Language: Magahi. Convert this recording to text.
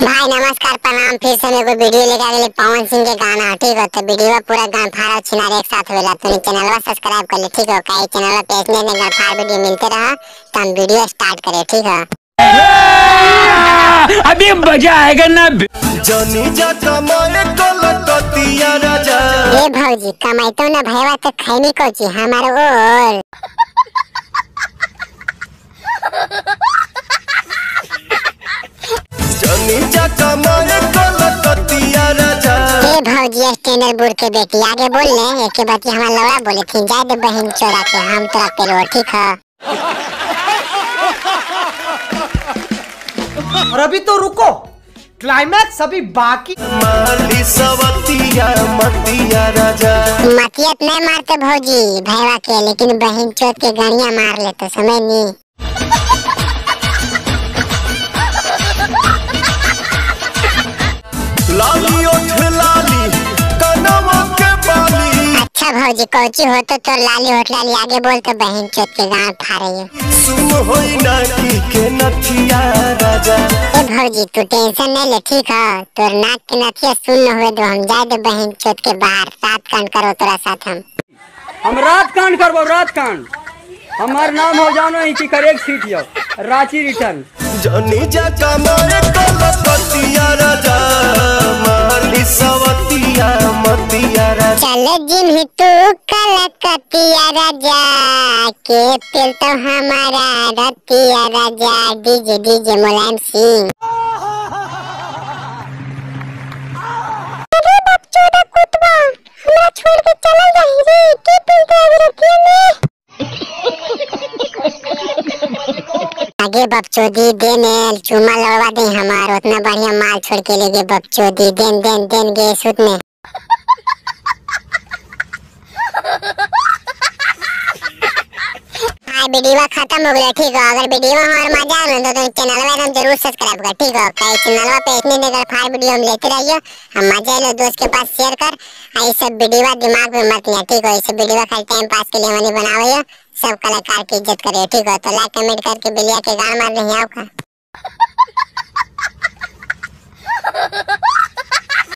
भाई नमस्कार प्रणाम, फिर से एगो वीडियो लेके आ गेली पवन सिंह के गाना, ठीक हो। तो वीडियो पूरा गान फाड़ छिनार एक साथ होला, तो चैनलवा सब्सक्राइब कर ले, ठीक हो। काहे चैनलवा पे ऐसने ने गान फाड़ वीडियो मिलते रहा, तो हम वीडियो स्टार्ट करें, ठीक हो। अभी मजा आएगा ना। जनी जा कमाए कलकतिया राजा। ए भौजी कमाई तो ना भैया तो खैनी कोची हमारे ओर। जनी जा कमाए कलकतिया राजा। ए भौजी स्टैंडर बुर के बेटी आगे बोल ले, एक बात हमार लौड़ा बोले थी जाए दे बहन चोरा के हम तोरा पेलो, ठीक है। और अभी तो रुको, क्लाइमैक्स अभी बाकी। माली सवतिया मतिया राजा। मतियत नहीं मारते भौजी भैया के, लेकिन बहन चोत के गणिया मार ले तो समय नहीं। लाली ओठ लाली कनवा के बाली। अच्छा भौजी कोची हो तो लाली होठ लाली आगे बोल तो बहन चोत के गांव फाड़े। सुन होई ना की के नथिया राजा। ए भौजी तू टेंशन नहीं ले, ठीक है। तोर नाक के नथिया सुन न हुए दो, हम जाए दे बहन चोत के बाहर रात कांड करो तोरा साथ हम रात कांड करबो, रात कांड। हमार नाम हो जानो इसी कर एक सीट यो रांची रिटर्न। जनी जा कमाए कलकतिया राजा, माली सवतिया मतिया राजा। चल जिम ही तू कलकतिया राजा के पेल तो हमारा रतिया राजा। DJ DJ Mulayam Singh. अरे बच्चों कुतवा हमरा छोड़ के चला जाई रे, के पेल तो रतिया में। आगे बपचोदी देने चुमा लड़वा दे हमार, उतना बढ़िया माल छोड़ के ले गए बपचोदी then then then गए सुत में। वीडियो खत्म हो गया, ठीक हो। अगर वीडियो हमारे मजा आवे तो चैनल में जरूर सब्सक्राइब कर, ठीक हो। कई चैनल पे इतने नगर फाड़ वीडियो हम लेते रहियो, हम मजा लो दोस्त के पास शेयर कर। ये सब वीडियो दिमाग में मत लिया, ठीक हो। ये सब वीडियो खाली टाइम पास के लिए मैंने बनावे, सब कलाकार की इज्जत करे, ठीक हो। तो लाइक कमेंट करके बिलिया के गाना मार नहीं आओ का।